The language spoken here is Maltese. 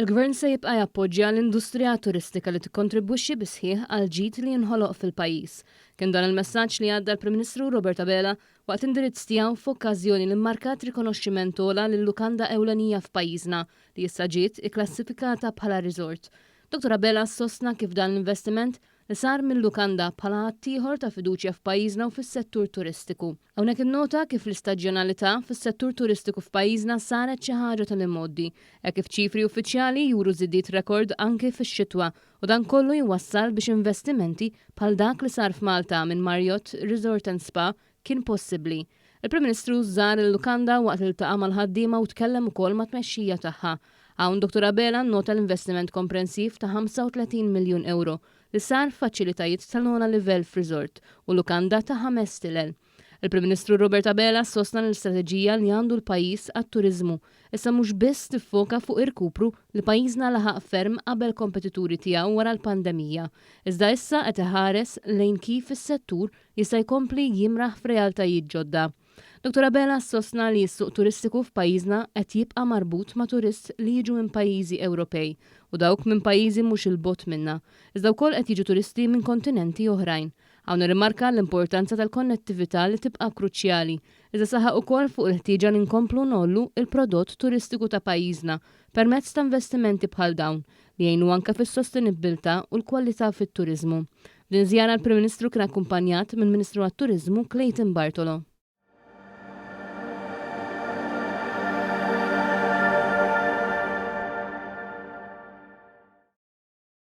Il-Gvern se jibqa' jappoġġja l-industrija turistika li tikkontribwixxi bis-sħiħ għall-ġid li jinħoloq fil-pajjiż. Kien dan il-messaġġ li għadda l-Prim Ministru Robert Abela waqt indirizz tiegħu f'okkażjoni li mmarkat rikonoxximent ogħla lil lukanda ewlenija f'pajjiżna li issa ġiet ikklassifikata bħala resort. Dottor Abela sostna kif dan l-investiment li sar mil-lukanda bħala att ieħor ta' fiduċja f'pajjiżna u fis-settur turistiku. Hawnhekk innota kif l-istaġjonalità fis-settur turistiku f'pajjiżna saret xi ħaġa tal-imgħoddi, hekk kif ċifri uffiċjali juru żidiet rekord anki fix-xitwa u dan kollu jwassal biex investimenti bħal dak li sar f'Malta minn Marriott Resort and Spa kien possibbli. Il-Prim Ministru żar il-lukanda waqt li ltaqa' mal-ħaddiema u tkellem ukoll mat-tmexxija tagħha. Hawn Dottor Abela nnota l-investiment komprensiv ta' 35 miljun ewro li sar f'faċilitajiet tal-ogħla livell f'resort u lukanda ta' ħames stilel. Il-Prim Ministru Robert Abela sostna li l-istrateġija li għandu l-pajjiż għat-turiżmu issa mhux biss tiffoka fuq irkupru li pajjiżna laħaq ferm qabel kompetituri tiegħu wara l-pandemija, iżda issa qed iħares lejn kif is-settur jista' jkompli jimraħ f'realtajiet ġodda. Dottor Abela sostna li s-suq turistiku f'pajjiżna qed jibqa' marbut ma' turist li jiġu minn pajjiżi Ewropej u dawk minn pajjiżi mhux 'il bogħod minna, iżda wkoll qed jiġu turisti minn kontinenti oħrajn. Hawn irrimarka l-importanza tal-konnettività li tibqa' kruċjali, iżda saħaq ukoll fuq il-ħtieġa li nkomplu ngħollu l-prodott turistiku ta' pajjiżna permezz ta' investimenti bħal dawn li jgħinu anke fis-sostenibbiltà u l-kwalità fit-turiżmu. F'din iż-żjara l-Prim Ministru kien akkumpanjat mill-Ministru għat-Turiżmu Clayton Bartolo.